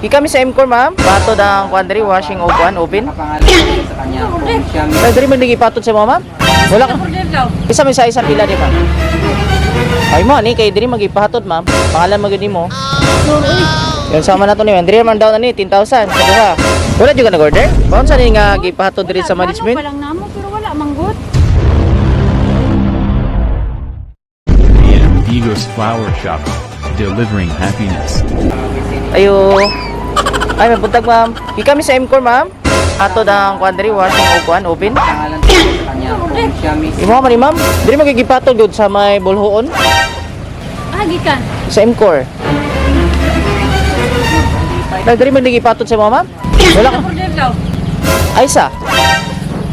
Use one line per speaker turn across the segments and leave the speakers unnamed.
Di kami sa MCOR, ma'am. Patod ang kuan diri, washing og kuan oven.
Nakapangalan sa kanya kung siya
Ay, diri man lagi patod sa mo, ma'am. Wala ka. Isa may sa isang pila di, ma'am. Ay mo ni kay diri magipahatod, ma'am. Pangalan magud nimo. Yan sama na to ni Andrea man daw na ni 10,000 sa duha. Wala jud ka nag-order? Baon sa ni nga gipahatod diri sa management?
Pa lang namo pero wala manggut.
AM Vigos Flower Shop, delivering happiness.
Ayo. Ay, may buntag, ma'am. Di kami sa MCOR, ma'am. Atod ang kuan diri, washing og kuan oven.
Pangalan sa kanya kung siya mismo.
Imo man ni, ma'am. Diri magigipatod gud sa may Bolhoon.
Ah, gikan.
Sa MCOR. Ay, diri man lagi patod sa mo, ma'am. Wala ka. Ay sa.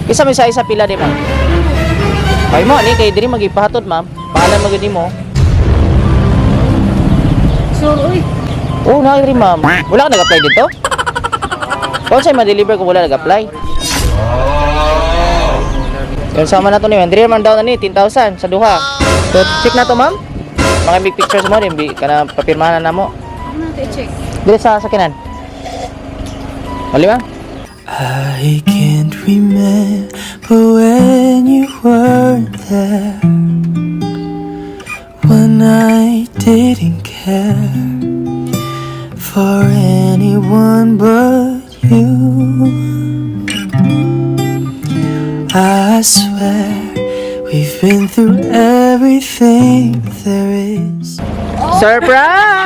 Isa may sa isa pila di, ma'am. Ay mo ni kay diri magipahatod, ma'am. Pangalan magud nimo.
Sure, uy.
Oh, na diri, ma'am. Wala ka nag-apply dito? Kung sa'yo ma-deliver kung wala nag-apply? Yan sama na to ni Andrea man daw na ni 10,000 sa duha. So check na to, ma'am. Mga big pictures mo din kana papirmahan na namo.
Ano na check?
Dili sa sakinan. Mali ba?
I can't remember when you weren't there, when I didn't care for anyone but you. I swear we've been through everything there is.
Surprise!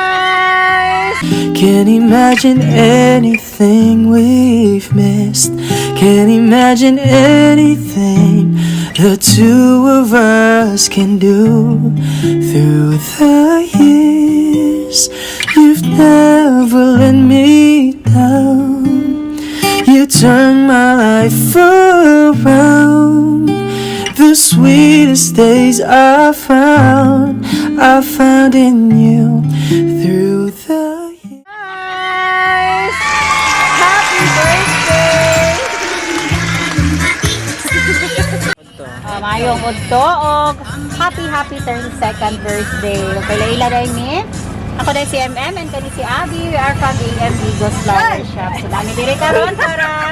Can't imagine anything we've missed. Can't imagine anything the two of us can do. Through the years, you've never let me down. You turned my life around. The sweetest days I found in you through the years.
Happy birthday!
Mayong udto og happy happy 32nd birthday. Okay, laila dai ni. Ako dai si MM and kani si Abby. We are from AM Vigos Flower Shop. So dami diri karon para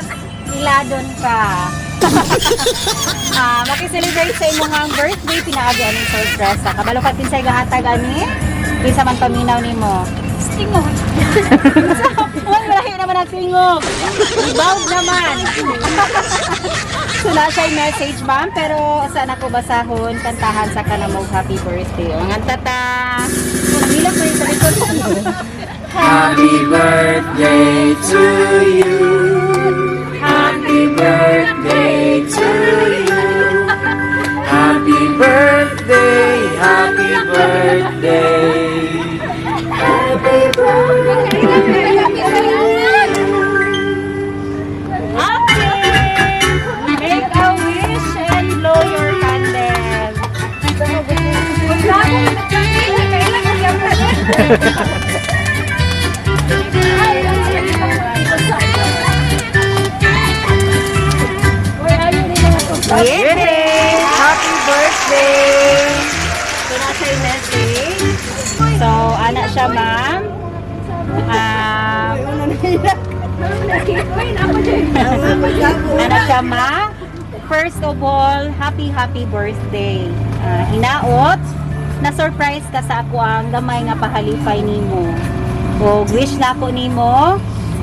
iladon ka. Maki-celebrate sa imong birthday, pinaagi aning sorpresa. Kabalo ka kinsay gahatag ani? Kinsa man paminaw nimo? Tingog. Wala, malahi naman ang tingog. Ibawd naman. So na siya yung message, ma'am, pero saan ako basahon, kantahan sa kanamog happy birthday. O, ang tata. Bilang ko yung sa likod.
Happy birthday to you. Happy birthday to you. Happy birthday, happy birthday. Happy birthday.
Okay! Make a wish and blow your candle.
Yay! Happy birthday!
So, nasa yung message. So, ana siya, ma'am. Ana siya, ma. First of all, happy, happy birthday. Hinaot, na-surprise ka sa ako ang gamay nga pahalipay nimo. O wish na ako nimo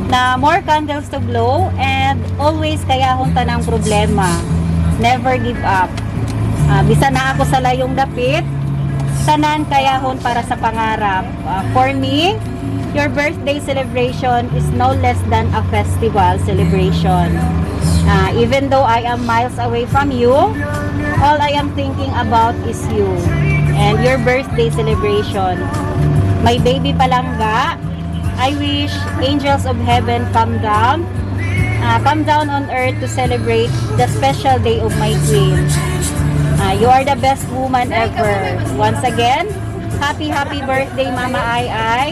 na more candles to blow and always kayahon tanang problema. Never give up. Bisan na ako sa layong dapit, tanan kayahon para sa pangarap. For me, your birthday celebration is no less than a festival celebration. Even though I am miles away from you, all I am thinking about is you and your birthday celebration. My baby palangga, I wish angels of heaven come down on earth to celebrate the special day of my queen. You are the best woman ever. Once again, happy happy birthday, Mama Ai Ai.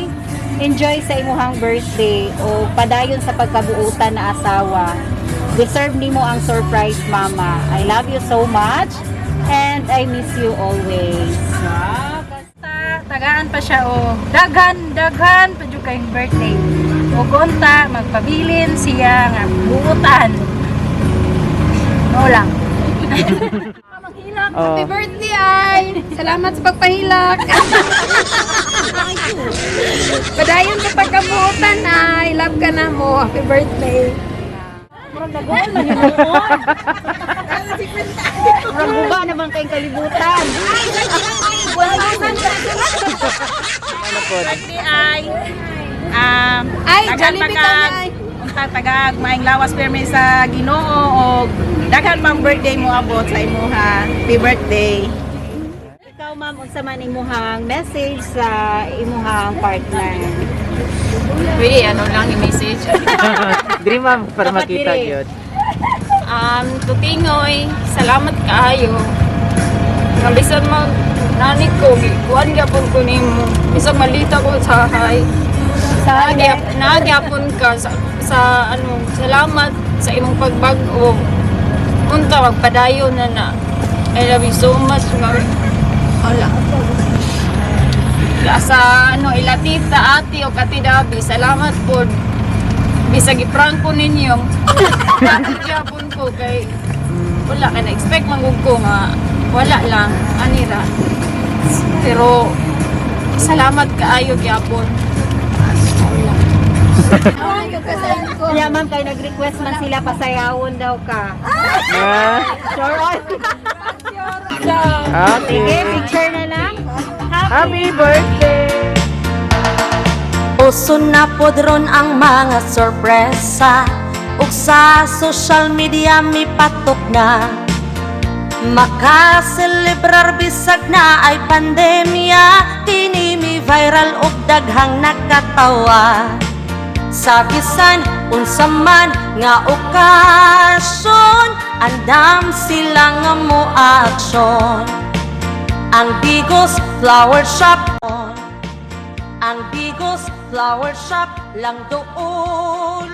Enjoy sa imuhang birthday o padayon sa pagkabuutan na asawa. Deserve nimo ang surprise, Mama. I love you so much and I miss you always.
Wow, basta tagaan pa siya o daghan daghan pa jud kayong birthday. Ug unta magpabilin siya nga buutan. No lang.
Oh.
Happy birthday, ay! Salamat sa pagpahilak! Padayon sa pagkabuotan, ay! Love ka na mo. Happy birthday!
Murag nagool man yung noon. Murag guba naman kayong kalibutan.
Ano po?
Birthday ay
Ay,
daghan
Jollibee ka
pagkag
ay!
unta tagag maayong lawas pirmi sa Ginoo og daghan pang birthday mo abot sa imuha. Happy birthday.
Ikaw, ma'am, unsa man imuhang message sa imuhang partner?
Pwede, ano lang i-message.
Diri, ma'am, para
Dapat
makita
diri.
yun.
Tutingoy, salamat kaayo. Nga bisan mag nani ko, gikuan gyapon ko nimo. Bisag malita ko sa hay.
Sa
Nagyapon ka sa ano, salamat sa imong pagbag-o. Unta magpadayon na na. I love you so much. Nga, wala. Sa ano, ila tita, ate o kati Dabi, salamat po. Bisag i-prank ko ninyo. Dati gyapon ko kay wala ka na-expect mangug ko nga wala lang anira. Pero salamat kaayo gyapon.
Kaya ma'am, kay nag-request man sila pasayawon daw ka.
Ah,
Sure on.
okay.
Sige, picture na lang.
Happy birthday!
Uso na pod ron ang mga sorpresa ug sa social media mipatok na. Makaselebrar bisag na ay pandemya, kini mi viral ug daghang nakatawa. Sa bisan unsa man nga okasyon, andam sila nga mo aksyon. Ang Digos Flower Shop, ang Digos Flower Shop lang doon.